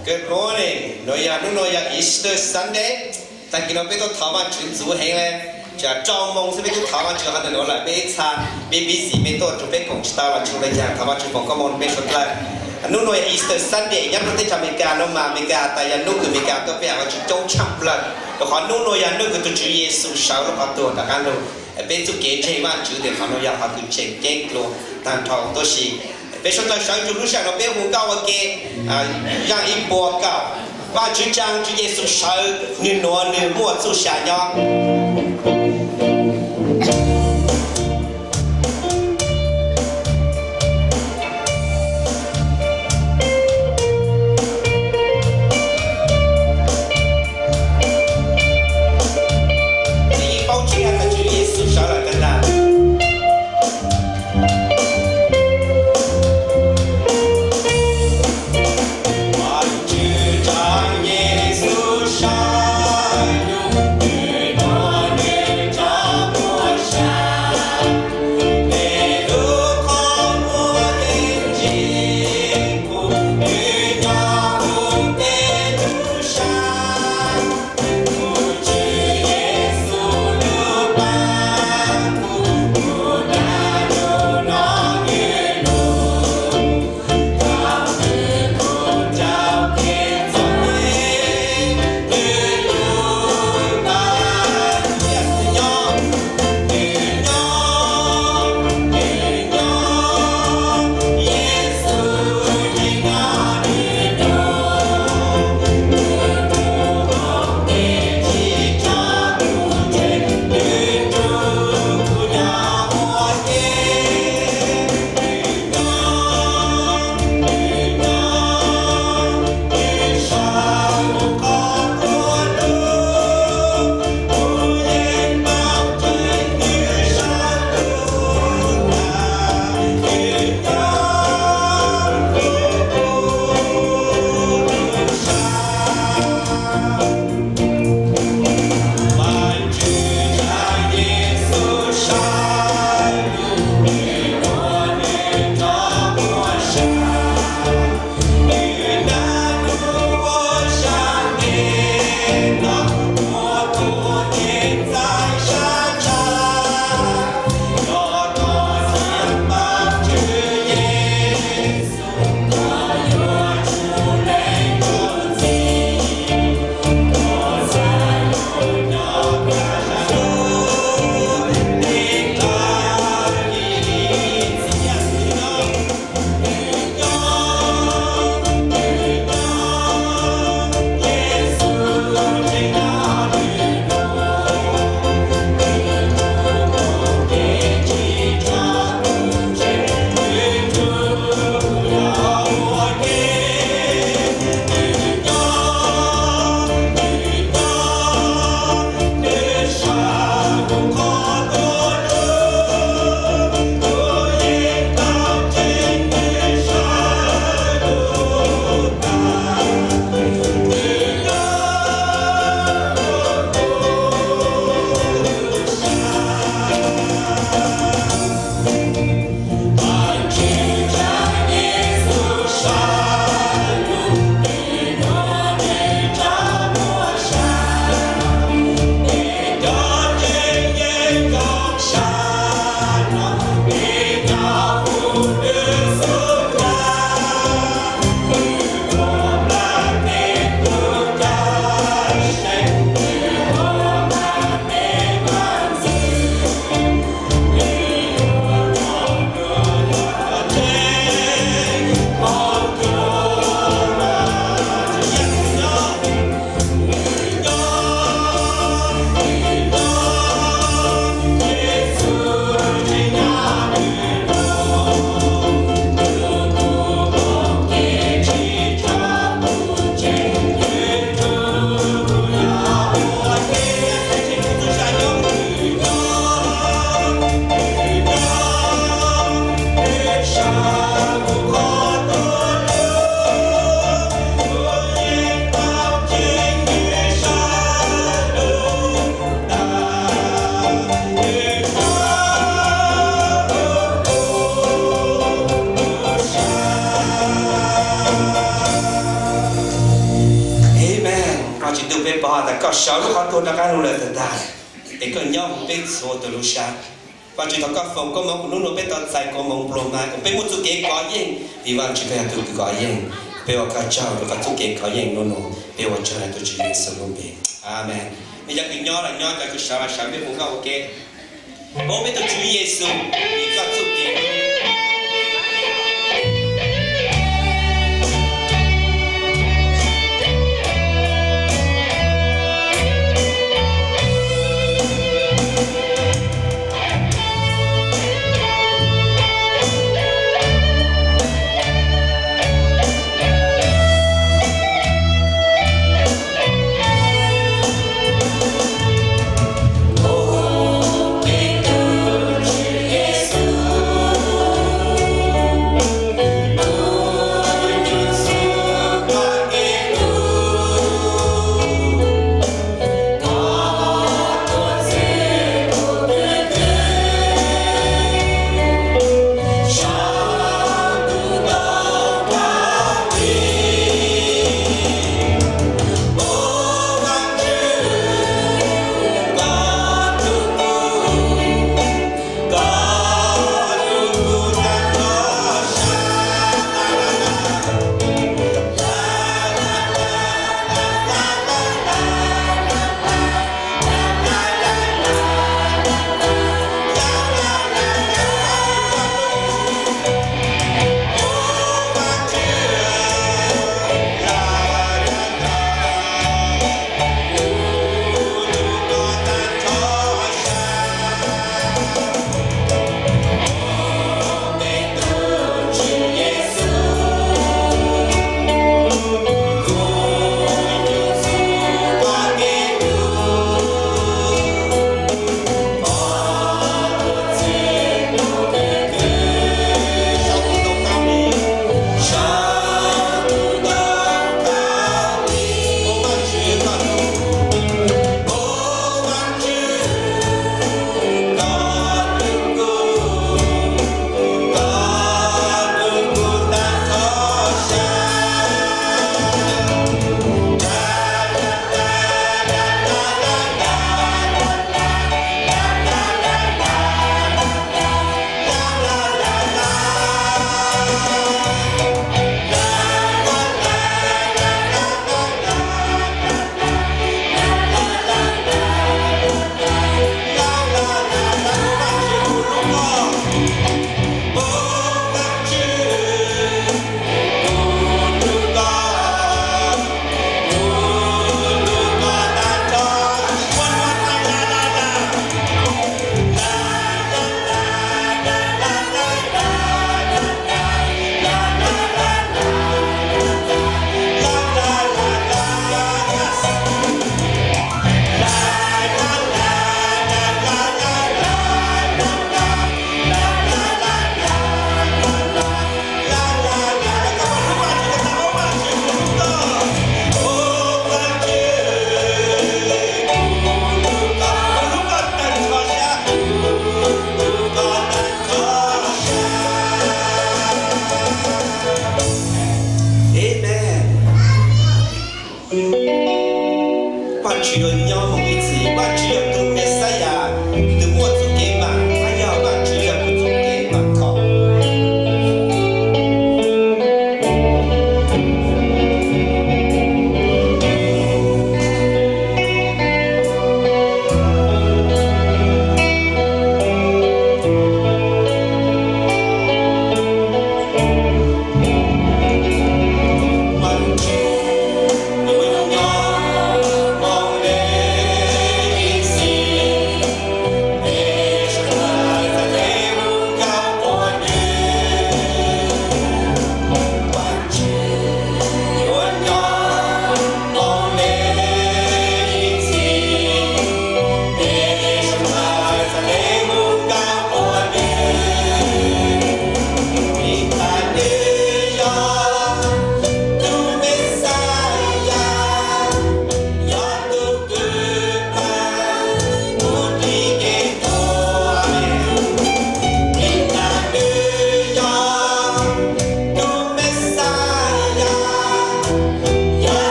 Good morning. Nov yog, hnub no yog Easter Sunday. Tag kis no peb tuaj thov Vajtswv ntxuv heev le. Tsam rau moos xwb peb twb thov Vajtswv qhov ntawm nuav lawm, peb ib txha peb busy, mej tuaj rua peb koom tsis tau los tsis ua le caag, thov Vajtswv foom koob moov rua peb suav dlawg. Hnub no yog Easter Sunday nyob rua teb chaws Amelikas no mas Amelikas tas yog nub kws Amelikas tuaj peb has Vajtswv coob tshaj plawg, rua qhov nub no yog nub kws tug Tswv Yexus sawv lub qhov tuag rov qaab lug. Peb txuj kev ntseeg Vajtswv tes qhov no yog qhov kws tseem ceeb dlua taag nrho tuab si. Peb suav dlawg sawv ntsug lub sij hawm no peb hu nkauj ua ke, zaaj ib puas kaum. Vajtswv tsaa, Tswv Yexus sawv, nwg nuav nwg muaj txuj sa nyob. Yeej paub tseeb tas Tswv Yexus sawv lawm tag nrho. Vajtswv tsaa, Yexus sawv, nwg nuav Koj sau lub qhov tuag rov qab los lawm tag tag, es koj nyob hauv peb txhua tus lub sab. Vajtswv, thov koj foom koob hmoov kom hnub no peb tau txais koob hmoov pluag mas kom peb muaj txoj kev kov yeej, vim Vajtswv koj yog tus kov yeej. Peb ua koj tsaug rau koj txoj kev kov yeej hnub no, peb ua tsaug rau tus Tswv Yexus lub npe. Amees. Nej cov kws nyob los nyob, cov kws sawv los sawv, peb mus nkauj ua ke. Hmoob peb tus Tswv Yexus, vim koj txuj kev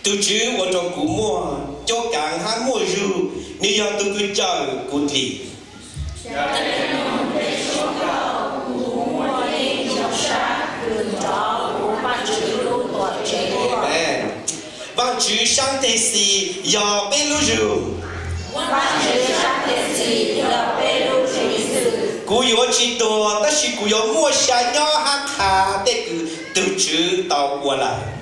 Tus Tswv ua rau kuv muaj cuab kav hab muaj zug, nws yog tug kws cawm kuv dlim. Amen. Vaajtswv sab nteg xis yog peb lub zug. Kuv yuav tsi tuag, tab sis kuv yuav muaj xya nyob hab qha tej kws tug Tswv tau ua lawm.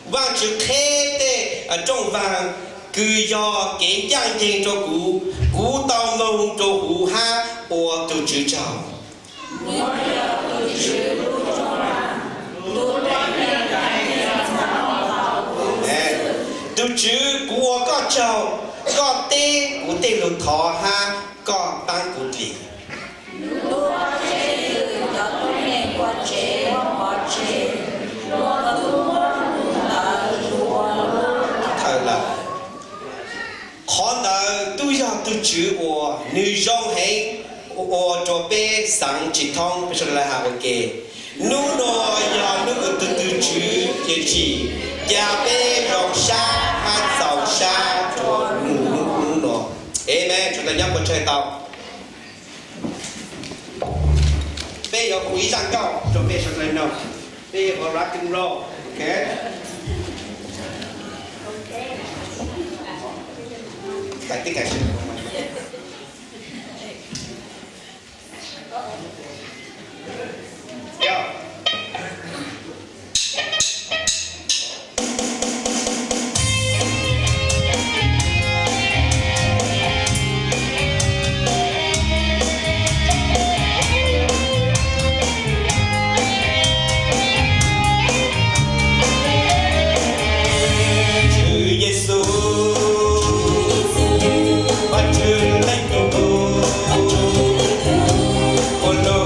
Vaajtswv qheb tej rooj vaag kws yog kev ncaaj nceeg rua kuv. Kuv tau mloog rua huv hab ua tug Tswv tsaug. Tug Tswv, kuv ua koj tsaug, koj teb kuv tej lug thov hab koj paab kuv dlim. Thawm lawm. Qhov ntawd tub yog tug Tswv ua, nwg zoo heev, ua rua peb xaav tsi thoob. Peb sawv daws has ua ke, nub nua yog nub kws tug tug Tswv tshwm sim, ca peb zoo sab hab txaus sab rua nub nua. Amen. Sawv daws nyob puas tsawg tau? Peb yuav hu ib zaaj nkauj rua peb sawv daws noog. Peb yuav ua rock and roll, ok? Tswv Yexus, Vaajtswv leej tub, ua lub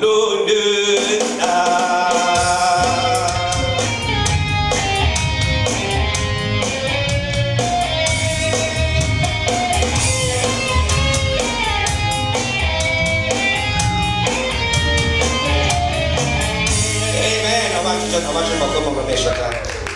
lub ntuj tas. Amen. Thov Vajtswv, thov Vajtswv pab koj mus kom mej sawv daws.